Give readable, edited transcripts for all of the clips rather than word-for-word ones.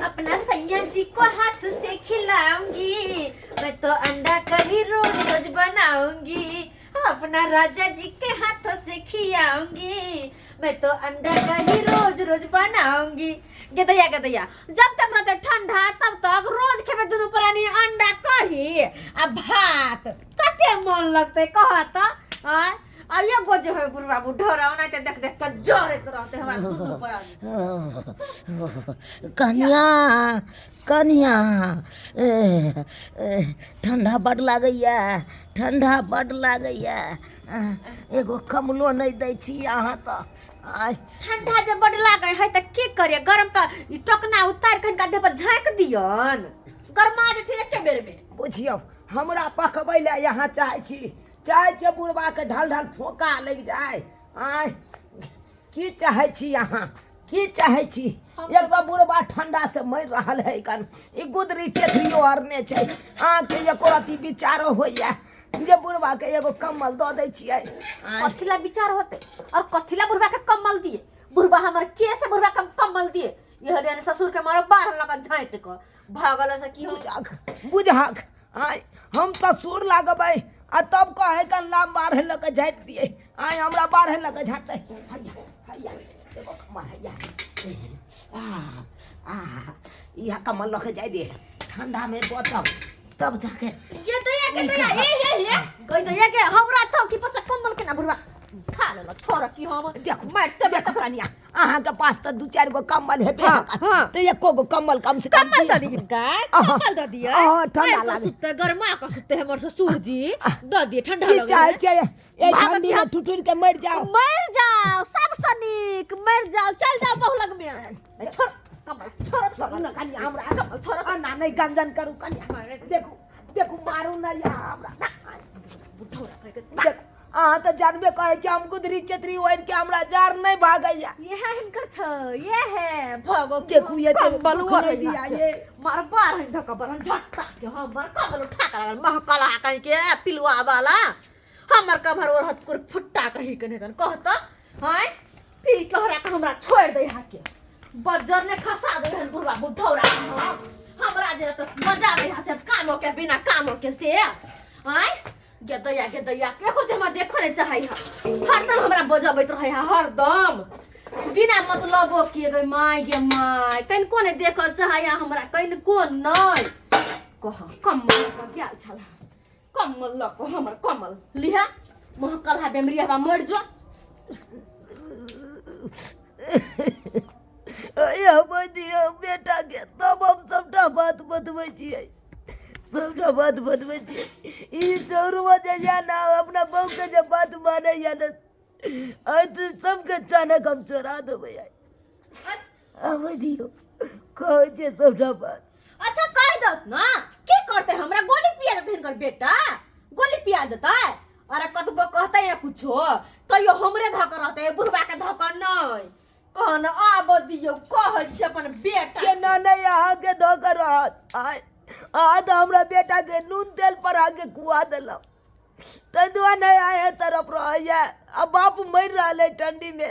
अपना सैया जी को हाथ से खिलाऊंगी, मैं तो अंडा करी रोज रोज बनाऊंगी, अपना राजा जी के हाथों से खिलाऊंगी, मैं तो अंडा करी रोज रोज बनाऊंगी। गेदैया गेदैया, जब तक रहते ठंडा तब तक रोज खेबे दुनू प्राणी अंडा करी आ भात, कते मन लगते कह त। आय आ एगो जे है बुढ़वा बुढ़ौरा ओनाहिते देख देख के जरैत रहते हमरा दुनू प्राणी। कनिया कनिया, ए, ए, ठंडा बड लागैया, ठंडा बड लागैया, एगो कमलो नहि दै छी अहाँ तऽ। आय ठंडा जे बड लागै है तऽ की करिए, गरम पर ई टोकना उतार के हिनका देह पर झाँकि दियन, गरमा जेथिन एके बेर में। बुझियौ हमरा पकबै लए यहाँ चाहै छी, चाहै छियै बुढ़बाके ढल ढल फोका लागि जाय। आय की चाहै छी अहाँ, की चाहै छी? हम एक तऽ बुढ़बा ठंडा से मरि रहल है कन, ई गुदरी चेथरियो अरने छै। अहाँके एको रत्ती विचारो होइया जे बुढ़बा के एगो कम्बल दऽ दै छियै? आँय, कथिला विचार होते और कथिला बुढ़बा के कम्बल दिए? बुढ़बा हमर के से बुढ़बा के हम कम्बल दिए? यह रे ससुर के मारो बाहर लगा झाँट क भागल से की हो। बुझक बुझक, आँय हम ससुर लागबै आ तब कहै कन लाम बाढ़े लऽ कऽ झाँटि दियै। आँय हमरा बाढ़े लऽ कऽ झाँटतै? हैया हैया एगो कम्बल, हैया आ आ इएह कम्बल लऽ कऽ जाइ दे, ठंडा में बचब तब जाके। के दैया के दैया, हे हे हे कह दैया के हमरा चौकी पर से कम्बल केना बुढ़बा खा लेलक? छोड़ की हम देखू मारते। देखू कनिया, अहाँके पास तऽ दू चारि गो कम्बल हेबे। हाँ, हाँ। तऽ एको गो कम्बल कम से कम कम्बल दिअ। दऽ दी हिनका, कम्बल दऽ दिअ। अहाँ, ठंडा मारि कऽ लागै। सुतते, गरमा कऽ सुतते हमर ससुर जी, दऽ दिअ, ठंडा की लगै चाहै है। छियै एहि भागत ठंडी में हम- ठुठुर के मरि जाओ? मर जाओ, सबसँ नीक मर जाओ, चल जाओ बहुलग में। ए, छोड़ कम्बल, छोड़ करू ने कनिया हमरा कम्बल छोड़। एना नहि गंजन करू कनिया, देखू देखू मारू ने यहाँ हमरा। देखू अहाँ तऽ जानबे करै छी, हम गुदरी चेतरी ओढ़ि के हमरा जाड़ नहि भागैया। ये है हिनकर छ, ये है भगो। देखू ये तऽ कम्बल दुख ओढ़ै नहि दिया ये। मार बार है धक्का बरन झट्टा के हमर कम्बल उठा कर लागल महकला कहीं के पिलुआ वाला, हमर कमर ओढ़त कुर फुट्टा कहीं के नहीं कहत हैं। फिर तोहरा के हमरा छोड़ दे हा के बज्जर ने खसा दे हन बुढ़वा बुढ़ौरा के। हम हमरा जे तो मजा आबै हा से कामो के बिना कामो के से। आय गेदैया गेदैया के हो जे हमरा देखो नहीं चाहै हा, हरदम हमरा बजबैत रहै हा, हरदम बिना मतलबो के। गई माय गे माय, कनिको नहीं देखऽ चाहै हा हमरा, कनिको नहीं। कह कम्बल लऽ कऽ गेल छल, कम्बल लऽ कऽ हमर कम्बल लिहा, महकल हा बेमरी हवा, मरि जो। आबै दियौ बेटाके तब हम सबटा बात बतबै छियै, सबटा बात बतबै छियै। ई चौरुआ जे यऽ ने, अपना बहूके जे बात मानैया ने, आइ तऽ सबके चानक हम चोरा देबै। आइ आबै दियौ, कहै छियै सबटा बात। अच्छा कहि दत ना, की करते? हमरा गोली पिया देतै हिनकर बेटा, गोली पिया देतै। अरे कतबो कहतै ना कुछो तैयो हमरे धऽ कऽ रहतै, बुढ़बा के धऽ कऽ नहि। कह न आब दियौ, कहै छी अपन बेटा केना नहि अहाँके धऽ कऽ रहत? आइ अहाँ तऽ हमरा बेटाके नून तेल पर अहाँके खुआ देलहुँ, ताहि दुआरे नहि आए तरफ रहैया। आ बाप मरि रहल है ठंडीमे,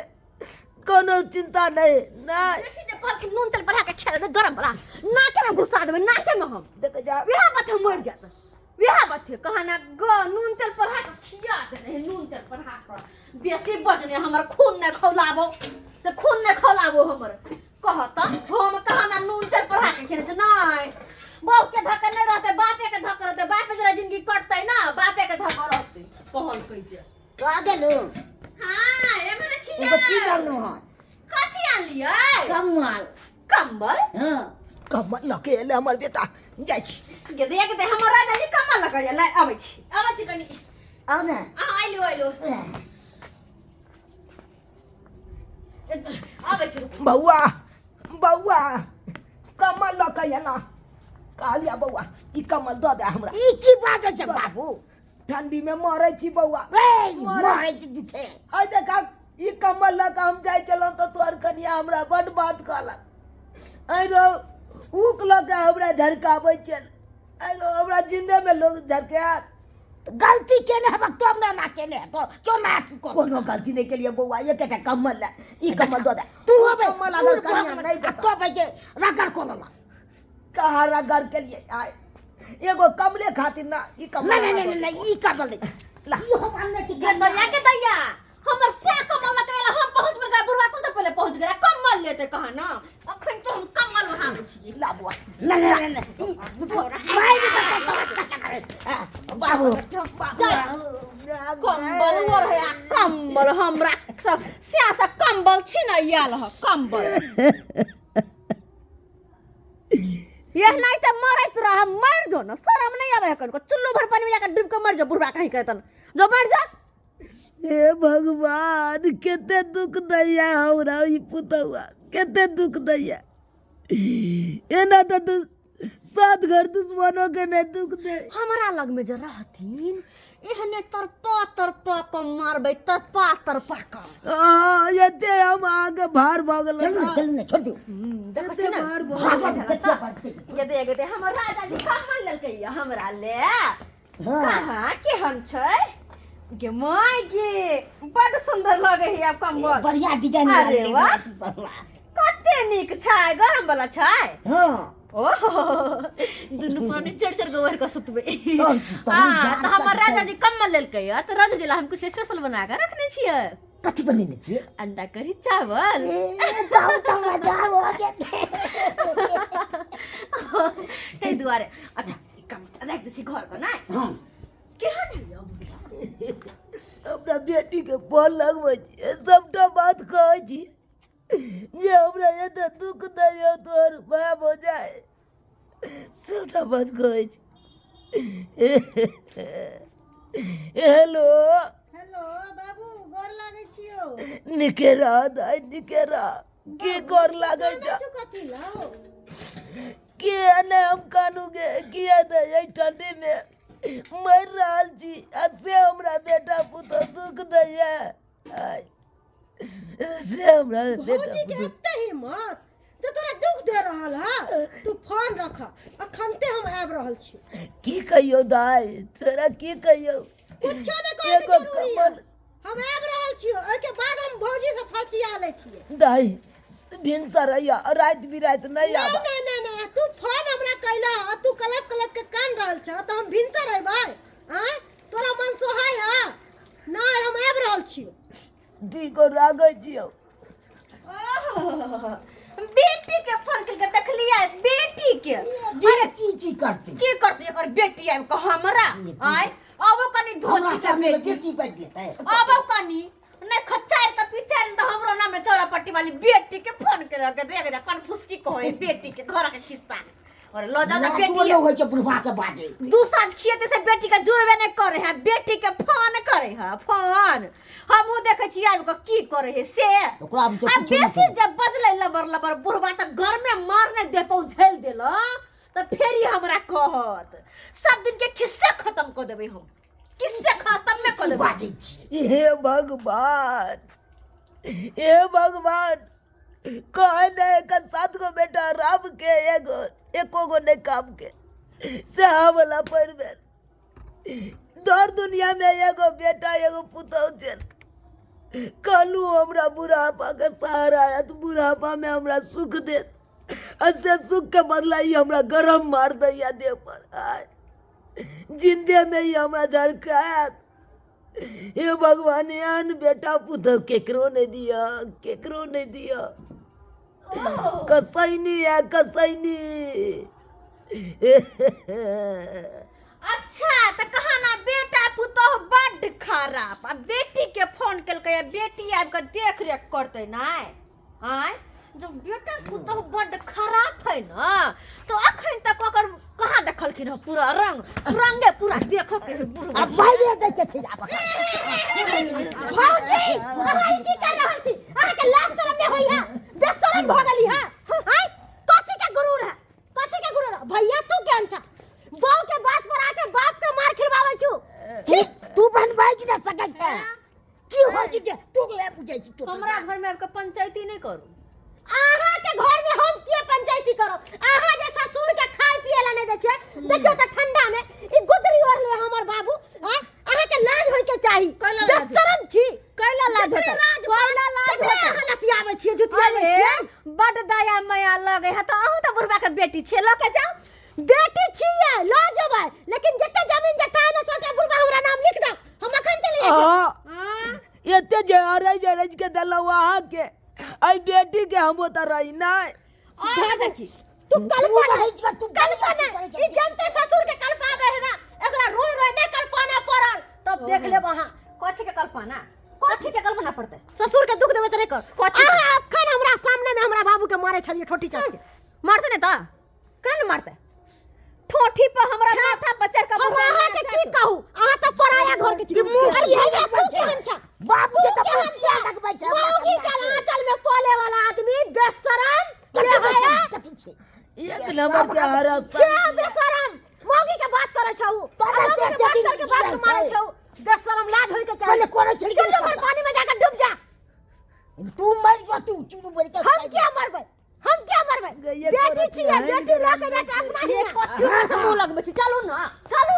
कोनो चिंता नहि नहि। बेसी जे कहलखिन नून तेल बढ़ा के खेल दे गरम बला, नाके में घुसा देबै नाके में हम। देखे जा वएह बात हम मरि जात, वएह बात है। कहा ना ग नून तेल पढ़ा के खिया देने है, नून तेल पढ़ा के बेसी बजने हमर खून नहि खौलाबो से, खून नहि खौलाबो हमर। कहत हम कहा ना नून तेल पढ़ा के खेने छै, नहि बहू के धक्का नहि रहतै, बापे के धक्का रहतै, बापे जरा जिंदगी कटतै ना, बापे के धक्का रहतै। कहलकै जे कह गेलू। हाँ एमहर छियै। एगो चीज आनलहुँ हन। कथी आनलियै? कम्बल। कम्बल? हाँ। कम्बल लऽ के एलै हमर बेटा, जाइ छी। गे देख दे हमर राजा जी कम्बल लऽ के एलै। अबै छी, अबै छी कनी। आउ ने। अहाँ आइलू आइलू, आबै छी, रुकू। बौआ बौआ, कम्बल लऽ के एला, कहलिया बौआ ई कम्बल दऽ दे हमरा। ई की बाजै छै बाबू? ठंडी में मरै छी बौआ। ए, मरै छी झूठे। आइ देखा ई कम्बल लऽ कऽ हम जाइ छलहुँ तऽ तोहर कनिया हमरा बड्ड बात कहलक। आइ रो ऊक लऽ कऽ हमरा झरकाबै छल, आइ रो हमरा जिंदे में लोग झरकायत? गलती केने हेबक तब ने एना केने हेतो, क्यों ना अथी कर। कोनो गलती नहि केलियै बौआ, एकेटा कम्बल लए ई कम्बल दऽ दे। तू होबे कम्बल अगर कनिया नहि आ देतौ तब के रगड़ कऽ लेलक। हरा घर के लिए आय एगो कमले खातिर ना ई कमल नहीं नहीं नहीं नहीं ई कमल नहीं ई हम आनने छी गे दैया के दैया हमर से कमल लगे हम पहुंच गेल बुढ़वा सबसे पहले पहुंच गेला कमल लेते कहा ना अखन तो हम कमल वहां छियै ला बुआ नहीं नहीं नहीं नहीं ई भाई जी बाबू कम्बल और है कम्बल हमरा सब सिया कम्बल छिनैयल ह कम्बल यह नहीं तो मरैत रह मर जो न शरम नहीं आवे है कनको चुल्लू भर पानी में जाकर डूब के मर जो बुढ़वा कहीं कहतन जो मर जा। हे भगवान कते दुख दैया हमरा ई पुतौआ कते दुख दैया एना तऽ सात घर दुश्मनों के नहीं दुख दे। हमरा लग में जे रहथिन एहने तरपा तरपा क मारबै तरपा तरपा क। आ एते हम अहाँके भार भऽ गेल। चलू ने चलू ने छोड़ दियौ। देखै छी ने भार भऽ गेल। ये देख दे हमर राजा जी कम्बल लेलकै या हमरा ले। हाँ। कहाँ केहन छै गे my गे बड सुंदर लगे है आब कम्बल। बढ़िया डिजाइन अरे वाह। कते नीक छै गरम वाला छै। हाँ ओहो दुनू प्राणी चढ़ चढ़ के ओढ़ के सुतबै। तहन की, तहन हाँ, जाड़ तऽ हमर कटतै। राजा जी कम्बल लेलकै या तऽ राजा जी ला हम कुछ स्पेशल बना के रखने छियै। कथी बनेने छियै? अंडा करी चावल। ए, तब तऽ मजा हो जेतै। ताहि दुआरे अच्छा ई काम राखि दै छी घर पर नहि। हाँ केहन है यौ? अपना बेटी के फोन लगबै छियै सबटा बात कहै छी जे हमरा एते दुख दैया तोहर माय भऽ जाय सबटा बात कहै छी। हेलो हेलो बाबू गोर लागै छियौ। निके रह दाइ निके रह की गोर लागै कानै छ छौ कथी लौ? किया नहि हम कानू गे किया नहि एहि ठंडी में मरि रहल छी आ से हमरा बेटा पुतोह दुख दैया आइ से हमरा बेटा भौजी के पुतोह एते हिम्मत जे तोरा दुख दे रहल है तू फोन रख अखनते हम आबि रहल छी। की कहियौ दाइ तोरा की कहियौ कुछो नहि कहै के एगो जरूरी है। कम्बल हम आबि रहल छी ओहिके बाद हम भौजी से फरचिया लै छियै। दाइ भिनसर अइया राति बिराति नहि नहीं आबऽ। नहीं नहीं नहीं तू फोन हमरा कैला आ तू कलप कलप के कान रहल छ तऽ हम भिनसर अयबै। आँय तोरा मन सोहाय है? नहि हम आबि रहल छी। ठीक हो राखै छियौ। ओहो, बेटी के फोन केलकै देखलियै बेटी के बेटी की करतै? की करतै एकर बेटी आबि कऽ हमरा आँय आबो कनि हमरा धोती से सामने बेटी बेटी बाजि लेतै। आबो कनि नहीं खच्चार तऽ पिचार तऽ हमरो नाम में चौरा पट्टी वाली बेटी के फोन केलक देख दे कन फुसकी कहै बेटी के घर के खिस्सा और लो जाओ ना लाजो बेटी नहि होइ छै बुढ़बा के बाजै। दू साँझ खिएते से बेटी के जुड़बे नहीं करे है बेटी के फोन करे है फोन हमहूँ देखै छी आबि कऽ की करे है से। ओकरा आब तऽ आ किछो नहि बेसी करै। जब बजलै लबर लबर बुढ़बा तऽ घर में मारने दे पाउ झेल देल तऽ फेर ई हमरा कहत सब दिन के खिस्से खत्म कऽ देबै हम किस्से खत्म नहि कऽ की देबै। बाजै छी? हे भगवान हे भगवान कहे नहीं एकर सात गो बेटा राम के एगो एको गो नहीं काम के सएह वाला पड़ि गेल दर दुनिया में एगो बेटा एगो पुतहु छल। कहलू हमरा बुढ़ापा के सहारा आयत बुढ़ापा में हमरा सुख देत आ से सुख के बदला ई हमरा गरम मार दैया देह पर आय जिंदे में ही हमरा झड़कायत। हे भगवान एहन बेटा पुतहु केकरो नहीं दिया केकरो नहीं दिया। कसैनी है कसैनी। अच्छा तऽ कहा ना बेटा पुतोह बड्ड खराब आ बेटी के फोन केलकै आ बेटी आबि कऽ देख रेख करतै नहि आँय जब बेटा पुतोह बड्ड खराब है ना तो अखन तक ओकर कहाँ देखलखिन हँ पूरा रंग रंगे पूरा देखो के है बुढ़वा। आब मारि दै के छै आब। भौजी अहाँ ई की कर रहल छी? अहाँके लाज शरम नहि होइया? बेशरम भऽ गेली हँ? आँय कथी के गुरूर है? कथी के गुरूर है? भैया तू केहन छ? बहू के बात पर आके बाप के मार खिरवाबै छु। छी, तू बहन बाजि नहि सकै छै। की होइ छै जे तू ले बुझै छी तू? हमरा घर में आबि कऽ पंचायती नहि करू। अहाँ के घर में हम किए पंचायती करो? अहाँ जे ससुर के खाय पिए ला नहीं दै छियै देखियौ तऽ ठंडा में ई गुदरी ओढ़ले हमर बाबू। आँय अहाँ के लाज होय के चाही। कैला लाज? बेशरम छी। कैला लाज जकरे होतै? राज कैला लाज तकरे होतै? अहाँ लतियाबै छियै जुतियाबै अरे छियै। बड दया माया लगे है तऽ अहूँ तऽ बुढ़बा बुढ़वा के बेटी छियै, लऽ के जाउ। बेटी छियै, लऽ जेबै, लेकिन जते जमीन जथा है ना सबटा बुढ़वा हमरा नाम लिख दो, हम अखन चलि जाइ छी। हाँ, एते जे अरैज अरैज के देलहुँ अहाँके, एहि बेटी के हम ओतऽ रही नहि। और देखी तू कल्पना रहै छी, तू कल्पना ई जनते ससुर के कल्पावे है ना, एकरा रोय रोय नहीं कल्पना पड़ल तब देख लेब अहाँ। कथी के कल्पना, कथी के कल्पना पड़तै? ससुर के दुख देबै त नहीं कर। कथी के? अहाँ अखन हमरा सामने में हमरा बाबू के मारे छलियै ठोटी चाट के। मारतै नहि तऽ केना ने मारतै? ठोठी पर हमरा माथा पर चढ़ के हम अहाँ के की कहू, अहाँ तऽ पराया घर के छी। ई मुँह अरे की भैया, लगबै तू छै? केहन छह? बाबू के तू तऽ केहन पहुँचिया छह? लगबै छै हमरा मौगी के कनिया के। आंचल में पोले वाला आदमी बेशरम, कथी बेहया, छै? कथी छै? एक नंबर के हरस। छे बेशरम, मौगी के बात करै छौ, तोरा मौगी के ते बात दिन करके बात जियल मारै छै। छौ। बेशरम, लाज होय के चाही। पहिले करै छली कि चुल्लू भर सबटा? पानी में जाके डूब जा। तू मर जो, तू चुरू बोल के हम क्या मरबै, हम क्या मरबै? गैया बेटी तोरा छियै, केहन बेटी लऽ के जाइ छै अपना ये हियाँ। कथी से मुँह लगबै छै? चलू ना, चलू।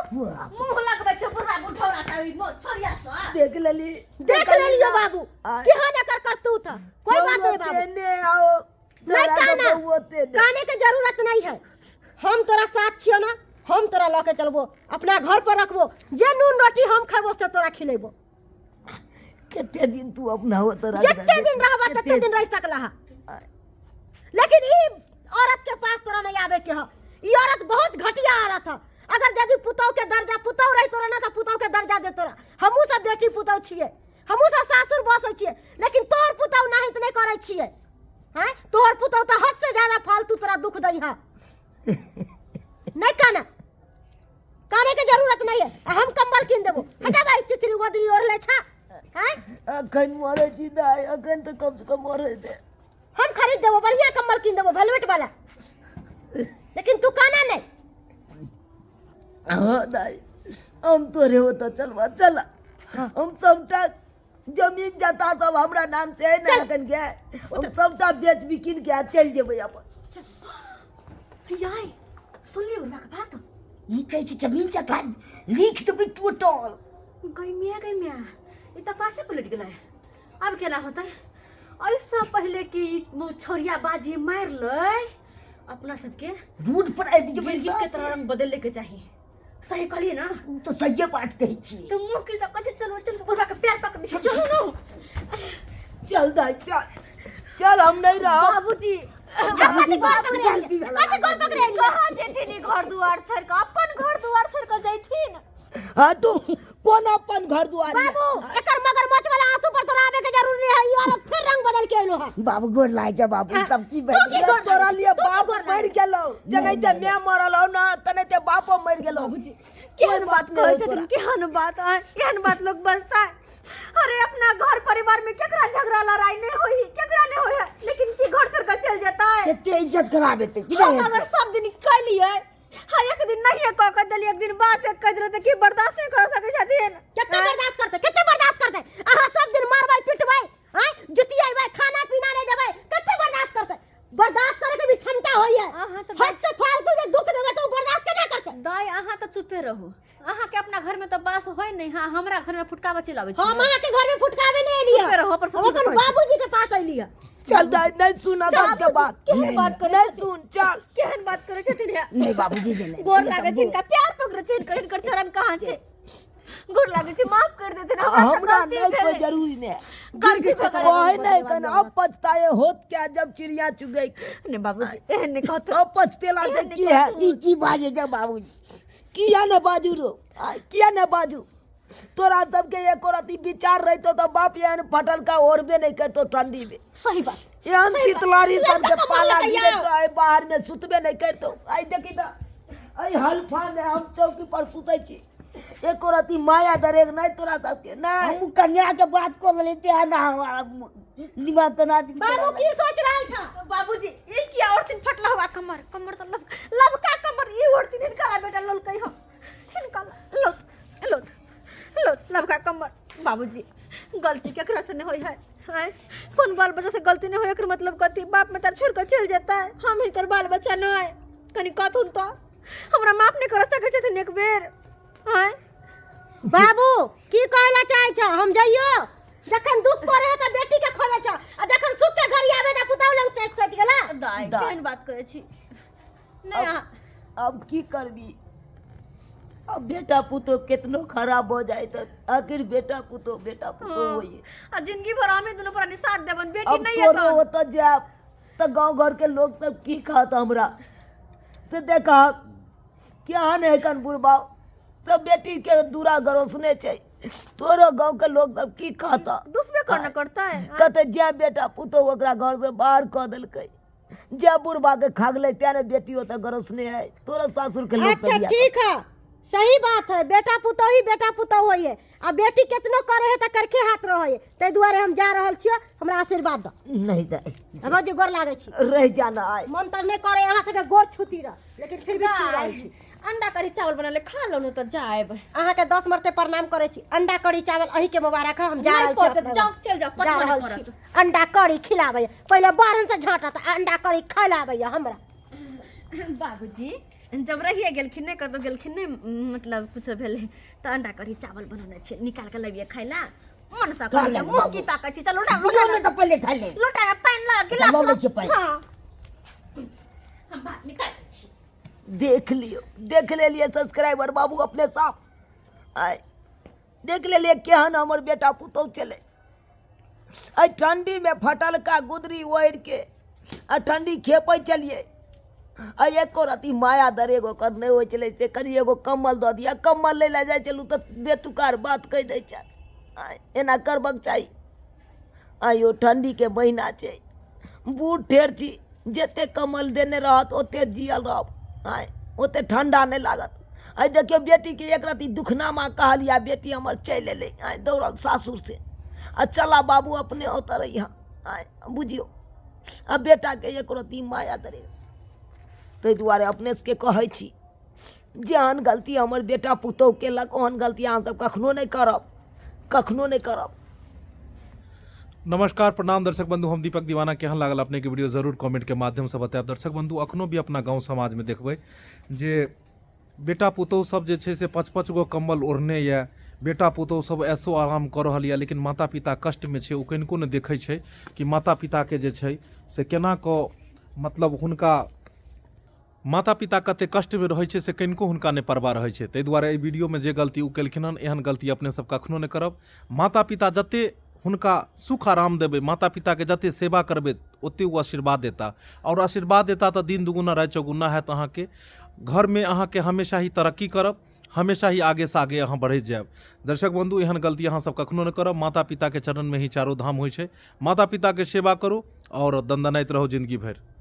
मुँह लगबै छै बुढ़वा बुढ़ौरा से, ई छोरिया से। देख लेली, देख लेलियो बाबू, केहन एकर करतूत है। कोई बात नहीं बाबू, ने आओ नहीं काना, काने के जरूरत नहीं है। हम तोरा साथ छियो ना, हम तोरा लऽ के चलबो, अपना घर पर रखबो, जे नून रोटी हम खेबो से तोरा खिलेबो। कते दिन तू अपना हो तोरा जते दिन रहबा तते दिन रह सकला है, लेकिन ई औरत के पास तोरा नहीं आवे के है। ई औरत बहुत घटिया औरत है। अगर यदि पुतौह के दर्जा, पुतौह रही तोरा ना तो पुतौह के दर्जा दे तोरा। हमहूँ सब बेटी पुतौह छियै, हमहूँ सब सासुर बसै छियै, लेकिन तोहर पुतौह नाहित नहीं करै छियै। हैं, तोहर पुतौह तऽ हद से ज्यादा फालतू तोरा दुख दै है। नहीं काना, काने के जरूरत नहीं है, आ हम कंबल किन देबो। हटा भाई चित्री गोदरी ओढ़ले छा। हैं, अखन मरे छी दाइ, अखन तऽ कम से कम मरे दे। हम खरीद देबो, बढ़िया कंबल किन देबो, वेलवेट वाला, लेकिन तू काना नहीं। हाँ दाइ, हम तोरे ओतऽ चलबा, चल। हम सबटा जमीन जता सब हमरा नाम से है ना अखन के, हम सबटा बेच बिकिन के आ चलि जेबै अपन। याय सुनलियै बुढ़वा के बात? ई कहै छै जमीन जथा लिख देबै टोटल। गई मिया, गई मिया, ई तऽ पासे पलटि गेलै। अब केना होतै? ऐसा पहिले कि ई छोरिया बाजी मारि लै अपना सबके, रोड पर आबि जेबै। गिरगिट के तरह रंग बदल के चाही। सही कहलियै ना? ओ तऽ सहिए बात कहै छियै। तऽ मुँह की तऽ कहै छै, चलू चलू बुढ़वा के पैर पकड़ दै छै, चलू ना। चल दाइ, चल चल, हम नहीं रहब। बाबूजी, कथी गोर पकड़े गलती भेलै। कथी गोर पकड़े? कहाँ जेथिन ई घर दुआर छोड़ि कऽ? अपन घर दुआर छोड़ि कऽ जैथिन? हटू, कोन अपन घर दुआर? बाबू, एकर मगरमच्छ वाला आंसू पर तोरा आबे के जरूरी नहीं है। ई औरत फिर रंग बदल के एलो है। बाबू गोर लागै छै बाबू, सब चीज तू की गोर तोरा लिए तू की बाप गोर मरि गेलौ, जनाहिते माय मरल हौ ना तनाहिते बापो मरि गेलौ। केहन बात कहै छथिन, केहन बात आँय, केहन बात लोग बजता है। अरे अपना घर परिवार में केकरा झगड़ा लड़ाई नहीं होई, केकरा नहीं होई है, लेकिन की घर छोड़ के चल जेता है? कते इज्जत खराब हेतै कि हम नहि अगर हेतै? सब दिन कैलियै, हाँ एक दिन नहीं कऽ के देलियै, एक दिन बात कह देलियै तऽ की बर्दाश्त नहीं कर सकै छथिन? कते बर्दाश्त करतै, कते बर्दाश्त करतै? अहाँ सब दिन मारबै पिटबै, आँय जुतियेबै, खाना पीना नहीं देबै, कते बर्दाश्त करतै? बर्दाश्त करे के भी क्षमता होई है। अहाँ तऽ हद से फालतू जे दुख देबै तऽ ओ बर्दाश्त केना करतै? दाइ, अहाँ तऽ चुपे रहू, अहाँके अपना घर में तऽ बास होय नहीं। हाँ, हमरा घर में फुटकाबऽ चलि आबै छी। हम अहाँ के घर में फुटकाबे नहीं एलियै, चुपे रहू, अपन हम ससुर के अपन कहै छी। बाबूजी के पास एलियै। चल दाइ, नहीं सुन अखन के बात, केहन बात करै नहीं सुन, चल। केहन बात करै छथिन हे? नहीं बाबूजी जे नहि। गोर लागै छै हिनका, प्यार पकड़ै छै हिनकर, हिनकर चरण कहाँ छै? गोर लागै छै, माफ कर देथिन हमरा से हमरा गलती नहीं कोई भेलै। जरूरी नहीं, गलती भऽ गेलै। कहे नहीं कन अब पछताए होत क्या जब चिड़िया चुगै के। नहीं बाबूजी, एहन नहीं कहत। अब पछतेला से की है? ई की बाजै छै बाबूजी? किया ने बाजू रो, आय, किया ने बाजू? तोरा सबके एको रति विचार रहितो तऽ बाप एहन फटल का ओढ़बे नहीं करतो ठंडी में। सही बात। एहन शीतलहरी लड़का सबके कमर पाला लगे गिरैत आओ। रहे, बाहर में सुतबे नहीं करतो। आइ देखी तऽ एहि हल्फा में हम चौकी पर सुतै छी, एको रति माया दरेग नहीं तोरा सबके नहीं। हम कन्या के बात कऽ लेलियै तें ना हमरा दिमाग तना दिन बाबू की सोच रहल छ? बाबूजी, ई किया औरतिन फटला हुआ कमर, कमर तऽ लबका कमर ई औरतिन हिनका ला बेटा ललकै हम, हिनका ला लो लो लो लबका कमर। बाबूजी, गलती केकरा से नहीं होई है? आँय, कोन बाल बच्चा से गलती नहीं होई? एकर मतलब कथी? बाप में तार छोड़ के चल जेता है, हम हिनकर बाल बच्चा नहीं? कनी कहथुन तऽ हमरा माफ नहीं कर सकै छथिन एक बेर? आँय बाबू की कहै ला चाहै छ? हम जइयो, जखन दुख पड़े है तऽ बेटी के खोजै छ, आ जखन सुख के घड़ी आबे तऽ पुतहु लग चलि सटि गेला। दाइ, केहन बात कहै छी? नहि अहाँ अब की करबी, अब बेटा पुतोह केतनो खराब हो जाए तो आखिर बेटा पुतोह बेटा पुतोह होइए। आ जिंदगी भर हमें दुनू प्राणी साथ देबन, बेटी अब नहीं तोरो है ओतऽ जायब तऽ गाँव घर के लोग सब की कहत हमरा से, देखा केहन है कन बुढ़बा सब बेटी के दूरा गरोसने छै, तोरो गाँव के लोग सब की कहत? दुसबे करना करता है। कहते जे बेटा पुतोह ओकरा घर से बाहर कऽ देलकै, जे बुढ़बा के खागलै तें ने बेटी ओतऽ गरोसने है, तोरो सासुर के लोग सब अच्छा इएह। ठीक है, सही बात है, बेटा पुतोह ही बेटा पुतोह होइए आ बेटी केतनो करे है तऽ करके हाथ रहे, ताहि दुआरे हम जा रहल छियै, हमरा आशीर्वाद दऽ। नहीं दाइ। हमरा जे गोर लागै छी। रहि जाना आइ। मन तऽ नहि करे अहाँ सबके गोर छुती रह, लेकिन फिर भी छू रहल छी। अंडा करी चावल बना ले खा लो, तऽ जायब। अहाँके 10 मरते प्रणाम करै छी, अंडा करी चावल अहीँके मुबारक है, हम जा नहि रहल छी पचत, अपना जाउ, घर। चलि जाउ, जा पचबो नहि रहल करत। छी। अंडा करी खिलाबैया, पहिले बारन से झाँटत आ अंडा करी खिलाबैया हमरा। बाबूजी जब रहिए गेलखिन, नहि कतहु गेलखिन, नहि मतलब कुछो भेलै तऽ अंडा कढ़ी चावल बनौने छियै, निकाल कऽ लबियै खाइ ला मन सँ। खा ले, मुँह की ताकै छी? चल लोटा। दियौ ने तऽ पहिले खा ले। लोटा मे पानि लऽ गिलास। लऽ लै छियै पानि। हँ, हम भात निकालि दै छी। देख लियौ, देख लेलियै सब्सक्राइबर बाबू, अपने साफ आइ देख लेलियै केहन हमर बेटा पुतोह छलै। एहि ठण्डीमे फटलका गुदरी ओढ़िके आ ठण्डी खेपै छलियै आ एको रत्ती माया दरेग ओकर नहि होइ छलै से कनि एगो कम्बल दऽ दिअ। कम्बल लै लए जाइ छलहुँ तऽ बेतुकार बात कहि दै छल। आँय, एना करबक चाही? आइयो ठण्डीके महीना छै, बूढ़ ठेर छी, जतेक कम्बल देने रहत ओतेक जियल रहब, आँय, ओतेक ठण्डा नहि लागत। आइ देखियौ बेटीके एक रत्ती दुखनामा कहलियै, बेटी हमर चलि एलै, आँय, दौड़ल सासुरसँ आ चला बाबू अपने ओतऽ रहिहऽ। आँय, बुझियौ, आ बेटाके एको रत्ती माया दरेग। ताहि दुआरे अपने सबके कहै छी, जेहन गलती हमर बेटा पुतोहु केलक ओहन गलती अहाँसब कखनो नहि करब, कखनो नहि करब। नमस्कार, प्रणाम दर्शक बंधु, हम दीपक दीवाना। केहन लागल अपने के वीडियो जरूर कमेंट के माध्यम से बतायब। दर्शक बंधु, अखनो भी अपना गांव समाज में देखबै जे बेटा पुतोहु सब जे छै से 5-5 गो कम्बल ओढ़ने यऽ, बेटा पुतोहु सब ऐशो आराम कऽ रहल यऽ, लेकिन माता पिता कष्टमे छै। ओ कनिको नहि देखै छै कि माता पिताके जे छै से केना कऽ मतलब हुनका माता पिता कते कष्टमे रहै छै से कनिको हुनका नहि परवाह रहै छै। ताहि दुआरे एहि वीडियोमे जे गलती ओ केलखिन हन, एहन गलती अपने सब कखनो नहि करब। माता पिता जते हुनका सुख आराम देबै, माता पिताके जते सेवा करबै, ओते ओ आशीर्वाद देता, आओर आशीर्वाद देता तऽ दिन दुगुना राति चौगुना हैत। अहाँके घरमे अहाँके हमेशा ही तरक्की करब, हमेशा ही आगेसँ आगे अहाँ बढ़ैत जायब। दर्शक बन्धु, एहन गलती अहाँ सब कखनो नहि करब। माता पिताके चरणमे ही चारो धाम होइ छै। माता पिताके सेवा करू आओर दनदनाइत रहू जिन्दगी भरि।